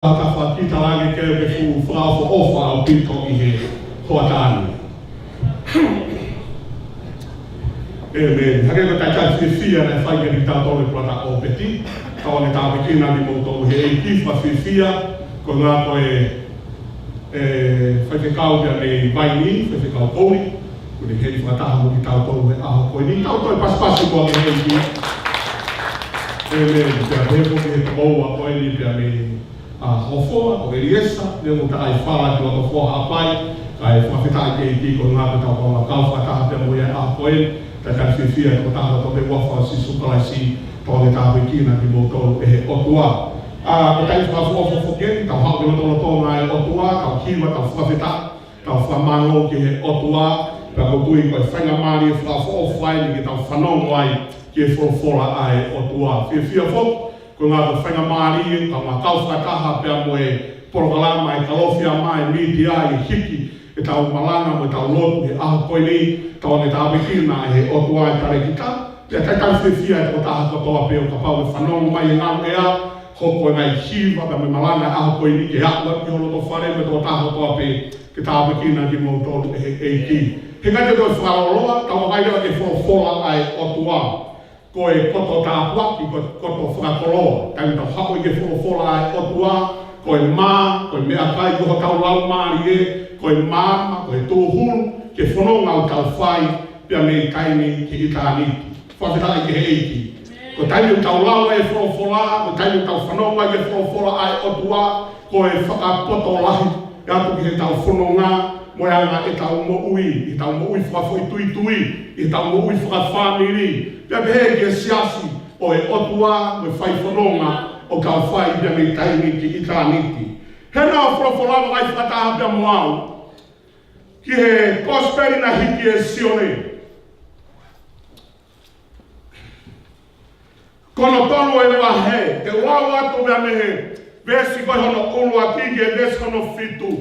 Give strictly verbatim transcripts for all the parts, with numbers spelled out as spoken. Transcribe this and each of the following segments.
Tafaʻaki talaange ke u ke fuʻu fakaʻofoʻofa ʻaupito ʻi he hoʻatā ni. ʻĒmeni. Hangē ko e talitali fiefia naʻe fai kiate kitautolu ʻe Brother Opeti, tau ʻoange tāpuekina kimoutolu ʻe he ʻEiki. Fakafiefia, ko e ʻuhinga ko e, ʻe, faifekau ia mei Vainī, faifekau Kouli, kuo ne heni fakataha mo kitautolu he ʻaho ko eni. Tau toe pasipasi muʻa ki he ʻEiki. ʻĒmeni. Pea pehē foki ki he tokoua ko eni pea mei ʻa Hofoa, ko ʻEliesa, ne mo taʻai fala ki loto foha ʻa pai, kae fakafetaʻi ki he ʻEiki ko e ʻuhinga ko ʻetau kau fakataha pea mo ia he ʻaho ko eni, talitali fiefia ki he tokotaha kotoa pē ʻi he huafa ʻo Sīsū Kalaisi, tau ʻoange tāpuekina kimoutolu ʻe he ʻOtua. ʻA, ko e taimi fakaʻofoʻofa foki eni, tau haʻu ki he lotolotonga ʻo e ʻOtua, tau hiva, tau fakafetaʻi, tau fakamālō ki he ʻOtua, pea ʻoku ou tui ko e faingamālie fakaʻofoʻofa eni ke tau fanongo ai ki he folofola ʻa e ʻOtua. Fiefia foki, ko e ʻuhinga ko e faingamālie, tau kau fakataha pea mo e polokalama ʻa e Kalofiama, ʻa e mītia, ʻi he hiki ʻetau malanga mo ʻetau lotu he ʻaho ko eni, tau ʻoange tāpuekina ʻe he ʻOtua e talēkita, pea talitali fiefia e tokotaha kotoa pē ʻo kapau ʻe fanongo mai he ngaahi ʻea, hoko e ngaahi hiva pea mo e malanga he ʻaho ko eni ke aʻu atu ki ho loto fale mo e tokotaha kotoa pē ke tāpuekina kimoutolu ʻe he ʻEiki. He ʻikai ke toe fakalōloa, tau vakai leva ki he folofola ʻa e ʻOtua. Ko e koto tāpuaki, ko e koto fakakoloa. Taimi tau haʻu ai ki he folofola ʻa e ʻOtua, ko e mā, ko e meʻakai ki hotau laumālie, ko e maama, ko e tūhulu, ki he fononga ʻoku tau fai, pea mei taimi ki ʻitāniti. Fakafetaʻi ki he ʻEiki. Ko e taimi ʻoku tau lau ai e folofola, ko e taimi ʻoku tau fanongo ai ki he folofola ʻa e ʻOtua, ko e fakapoto lahi ʻe ʻatu ki heʻetau fononga, mo e anga ʻetau moʻui, ʻetau moʻui fakafoʻituitui, ʻetau moʻui fakafāmili, pea pehē ki he siasi ʻo e ʻOtua, mo e fai fononga ʻoku tau fai pea mei taimi ki ʻitāniti. He naʻe folofola, vakai fakataha pea mo au ki he Kosipeli naʻe hiki ʻe Sione. Ko hono tolu e vahe, te u lau atu mei he veesi ko hono ʻuluaki ki he veesi hono fitu.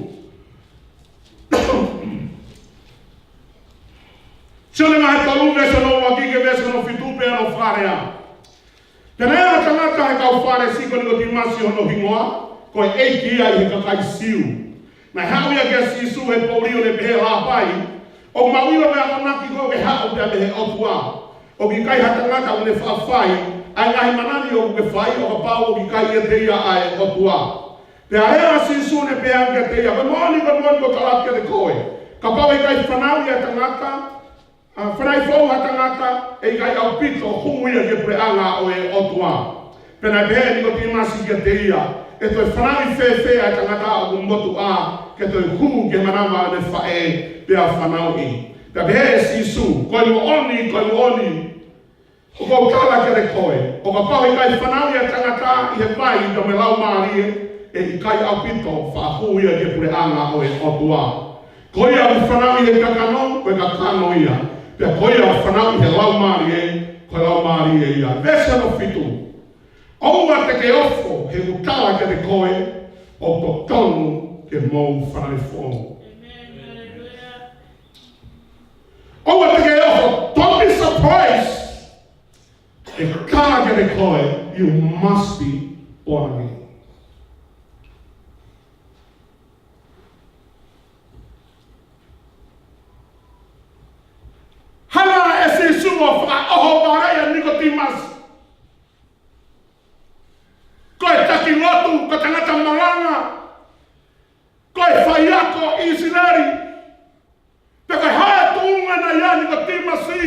Sione vahe tolu veesi hono ʻuluaki ki he veesi hono fitu, pea ʻoku fakalea: Pea naʻe ʻi ai ha tangata ʻi he kau Fālesi ko Nikotīmasi hono hingoa, ko e ʻeiki ia ʻi he kakai Siu. Naʻe haʻu ia kia Sīsū he poʻuli ʻo ne pehē, Lāpai, ʻoku mau ʻilo mei he akonaki ko ē ʻoku ke haʻu pea mei he ʻOtua. ʻOku ʻikai ha tangata ʻoku ne faʻa fai ʻa e ngaahi mana ni ʻoku ke fai ʻo kapau ʻoku ʻikai ʻiate ia ʻa e ʻOtua. Pea lea ʻa Sīsū ʻo ne pehē ange kiate ia, Ko e moʻoni, ko e moʻoni ʻoku ou tala atu kiate koe, kapau ʻe ʻikai fanauʻi ʻa e tangata, ʻa, fanauʻi foʻou ha tangata, ʻe ʻikai ʻaupito hū ia ki he puleʻanga ʻo e ʻOtua. Pea naʻe pehē ʻe Nikotīmasi kiate ia, ʻE toe fanauʻi fēfē ʻa e tangata ʻoku motuʻa, ke toe hū ki he manava ʻo ʻene faʻē, pea fanauʻi? Pea pehē ʻe Sīsū, Ko e moʻoni, ko e moʻoni ʻoku ou tala kiate koe, ʻo kapau ʻe ʻikai fanauʻi ʻa e tangata ʻi he vai pea mo e Laumālie, ʻe ʻikai ʻaupito faʻa hū ia ki he puleʻanga ʻo e ʻOtua. Ko ia ʻoku fanauʻi ʻi he kakano, ko e kakano ia. Pea ko ia ʻoku fanauʻi ʻi he Laumālie, ko e laumālie ia. Veesi hono fitu. ʻOua te ke ofo, he ʻoku ou tala kiate koe, ʻoku totonu ke mou fanauʻi foʻou. ʻOua te ke ofo, don't be surprised. ʻE tala kiate koe, you must be born again. Hanga ʻe Sīsū ʻo fakaʻohovaleʻi ʻa Nikotīmasi. Ko e taki lotu, ko e tangata malanga, ko e faiako ʻi ʻIsileli. Pea ko e hā e tuʻunga naʻe ʻi ai ʻa Nikotīmasi?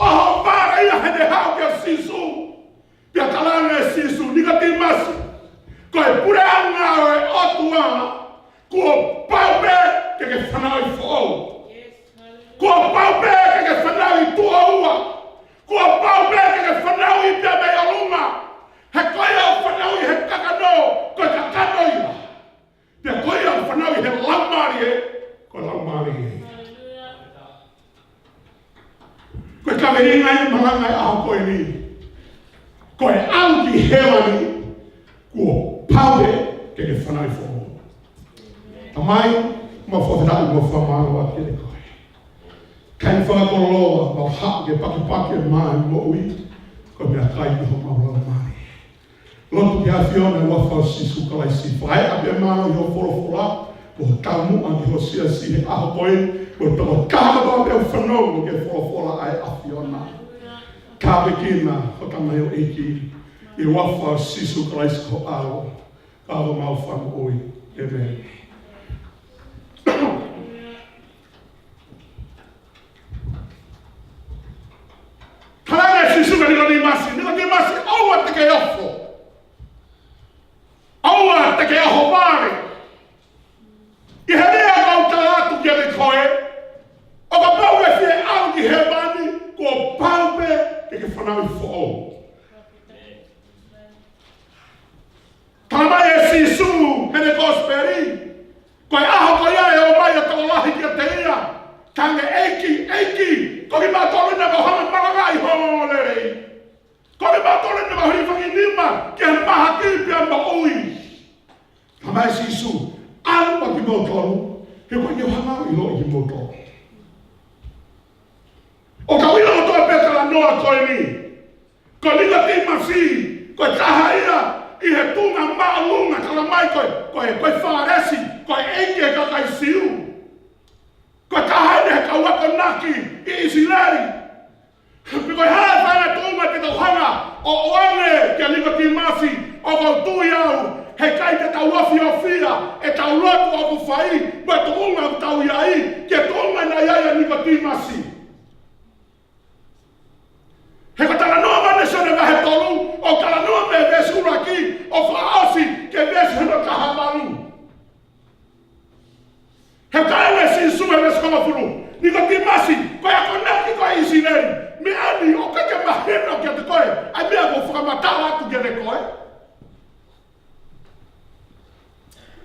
ʻOhovale ia heʻene haʻu kia Sīsū. Pea talaange ʻe Sīsū, Nikotīmasi, ko e puleʻanga ʻo e ʻOtua, kuo pau pē ke ke fanauʻi foʻou. Kuo pau pē ke ke fanauʻi tuʻo ua. Kuo pau pē ke ke fanauʻi pea mei ʻolunga. He ko ia ʻoku fanauʻi he kakano, ko e kakano ia. Pea ko ia ʻoku fanauʻi he Laumālie, ko e laumālie. Ko e kaveinga ʻo e malanga he ʻaho ko eni, ko e ʻalu ki hēvani, kuo pau pē ke ke fanauʻi foʻou. Tamai, mau fakafetaʻi mo fakamālō atu kiate koe. Kae fakakoloa, mau haʻu ke pakipaki e mā ʻo e moʻui, ko e meʻakai ki homau laumālie. Lotu ki he ʻAfiona ʻi he huafa ʻo Sīsū Kalaisi. Fai ʻapē mālō ʻi hoʻo folofola, mo e taumuʻa ki hoʻo siasi he ʻaho ko eni, mo e tokotaha kotoa pē ʻoku fanongo ki he folofola ʻa e ʻAfiona. Tāpuekina ho tamaioʻeiki, ʻi he huafa ʻo Sīsū Kalaisi ko ho ʻAlo, ka ko homau Fakamoʻui. ʻĒmeni. Talaange ʻe Sīsū kia Nikotīmasi, Nikotīmasi, ʻoua te ke ofo. ʻOua te ke ʻohovale. ʻI he lea ʻoku ou tala atu kiate koe, ʻo kapau ʻe fie ʻalu ki hēvani, kuo pau pē ke ke fanauʻi foʻou. Talamai ʻe Sīsū heʻene kosipeli, ko e ʻaho ko ia ʻe ō mai ʻa e tokolahi kiate ia, talaange, ʻEiki, ʻEiki, ko kimautolu ʻena ʻoku mau hanga ʻo malangaʻi ho ongoongolelei. Ko kimautolu ʻena ʻoku mau hilifakinima ki he mahaki pea moʻui. Talamai ʻe Sīsū, ʻalu ʻa kimoutolu, he ʻoku ʻikai ke u hanga ʻo ʻiloʻi kimoutolu. ʻOku tau ʻilo kotoa pē e talanoa ko eni. Ko Nikotīmasi, ko e taha ia ʻi he tuʻunga māʻolunga, talamai ko e, ko e, ko e Fālesi, ko e ʻeiki ʻo e kakai Siu. Ko e taha ia he kau akonaki ʻi ʻIsileli. Pea ko e hā e faʻahinga tuʻunga te tau hanga ʻo ʻoange kia Nikotīmasi, ʻoku ou tui au, heʻikai te tau ofiofia ʻetau lotu ʻoku fai, mo e tuʻunga ʻoku tau ʻi ai, ki he tuʻunga naʻe ʻi ai ʻa Nikotīmasi. He ko e talanoa mai ʻa Sione vahe tolu, ʻoku talanoa mei he veesi ʻuluaki, ʻo fakaʻosi ki he veesi hono taha valu. He talaange ʻe Sīsū he veesi hongofulu, Nikotīmasi, ko e akonaki koe ʻi ʻIsileli, meʻa ni ʻoku ʻikai ke mahino kiate koe ʻa e meʻa ʻoku ou fakamatala atu kiate koe?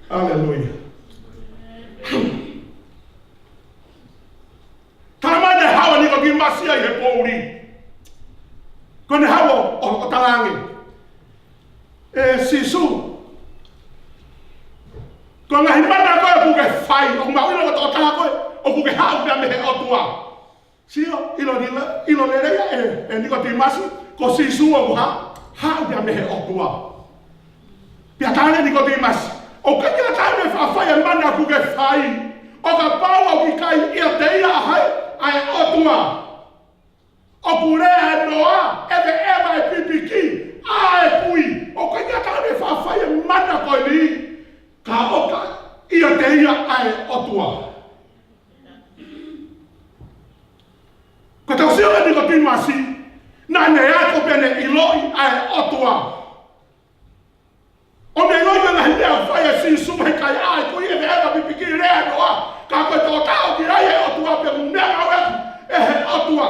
Haleluia. Talamai naʻe haʻu ʻa Nikotīmasi ia ʻi he poʻuli. Ko ʻene haʻu ʻo, ʻo, ʻo talaange, ʻE Sīsū, ko e ngaahi mana ko ē ʻoku ke fai, ʻoku mau ʻilo ko e tokotaha koe ʻoku ke haʻu pē mei he ʻOtua. Sio, ʻilo, ʻilo, ʻilo lelei ʻe, ʻe Nikotīmasi, ko Sīsū ʻoku ha-, haʻu pē mei he ʻOtua. Pea talaange ʻe Nikotīmasi, ʻoku ʻikai ke ʻatā mei he faʻa fai e mana ʻoku ke fai, ʻo kapau ʻoku ʻikai ʻiate ia ʻa hai, ʻa e ʻOtua. ʻOku lea ʻa Noa, ʻeveʻeva e pipiki, ʻa e kui, ʻoku ʻikai ke ʻatā mei he faʻa fai e mana ko eni, ka ʻoka ʻiate ia ʻa e ʻOtua. Ko e tausia ʻa Nikotīmasi, naʻa ne ako pea ne ʻiloʻi ʻa e ʻOtua. ʻO ne ʻiloʻi ko e ngaahi meʻa ʻoku fai ʻe Sīsū, heʻikai ʻa e kui, ʻeveʻeva e pipiki, lea ʻa Noa, ka ko e tokotaha ʻoku ʻi ai e ʻOtua pea ʻoku meʻangāueʻaki ʻe he ʻOtua.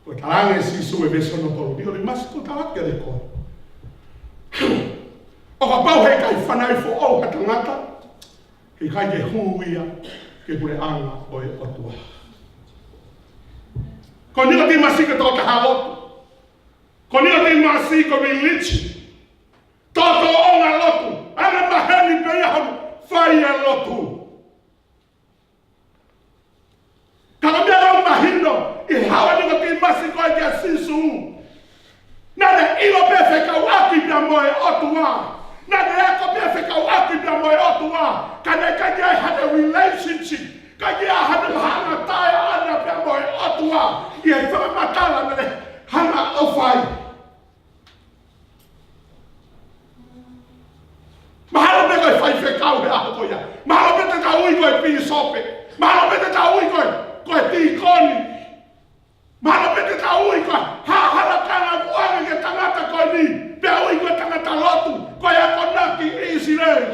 Ko e talaange ʻe Sīsū he veesi hono tolu, Nikotīmasi, ʻoku ou tala atu kiate koe, ʻo kapau heʻikai fanauʻi foʻou ha tangata, heʻikai ke hū ia ki he puleʻanga ʻo e ʻOtua. Ko Nikotīmasi ko e tokotaha lotu. Ko Nikotīmasi ko e religion. Tōtōʻonga lotu. Angamaheni pē ia hono fai e lotu. Ka ko e meʻa ʻoku mahino, ʻi he haʻu ʻa Nikotīmasi ko ē kia Sīsū, naʻa ne ʻilo pē fekauʻaki pea mo e ʻOtua. Naʻa ne ako pē fekauʻaki pea mo e ʻOtua. Ka naʻe ʻikai ke ʻi ai haʻane relationship, ʻikai ke ʻi ai haʻane hanga ʻo taʻeʻaonga pea mo e ʻOtua ʻi he fakamatala naʻa ne hanga ʻo fai. Mahalo pē ko e faifekau he ʻaho ko ia. Mahalo pē te tau ui ko e pīsope. Mahalo pē te tau ui ko e, ko e tīkoni. Mahalo pē te tau ui ko e hā, hala kanga kuange ke tangata ko eni. Pea ui ko e tangata lotu, ko e akonaki ʻi ʻIsileli.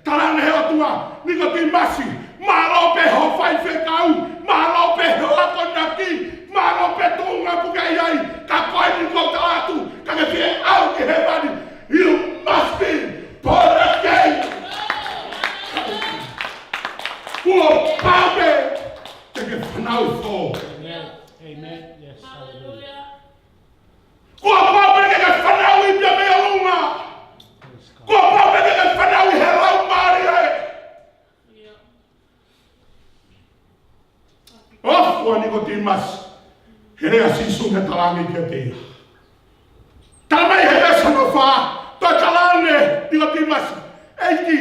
Talaange he ʻOtua, Nikotīmasi, mālō pē hoʻo faifekau, mālō pē hoʻo akonaki, mālō pē tuʻunga ʻoku ke ʻi ai, ka ko eni ʻoku ou tala atu, ka ke fie ʻalu ki hēvani, you must be born again. Kuo pau pē ke ke fanauʻi foʻou. Amen. Amen. Yes. Hallelujah. Kuo pau pē ke ke fanauʻi pea mei ʻolunga. Kuo pau pē ke ke fanauʻi he Laumālie. Ofo ʻa Nikotīmasi. He lea ʻa Sīsū naʻe talaange kiate ia. Talamai he veesi hono fā, toe talaange ʻe Nikotīmasi, ʻEiki,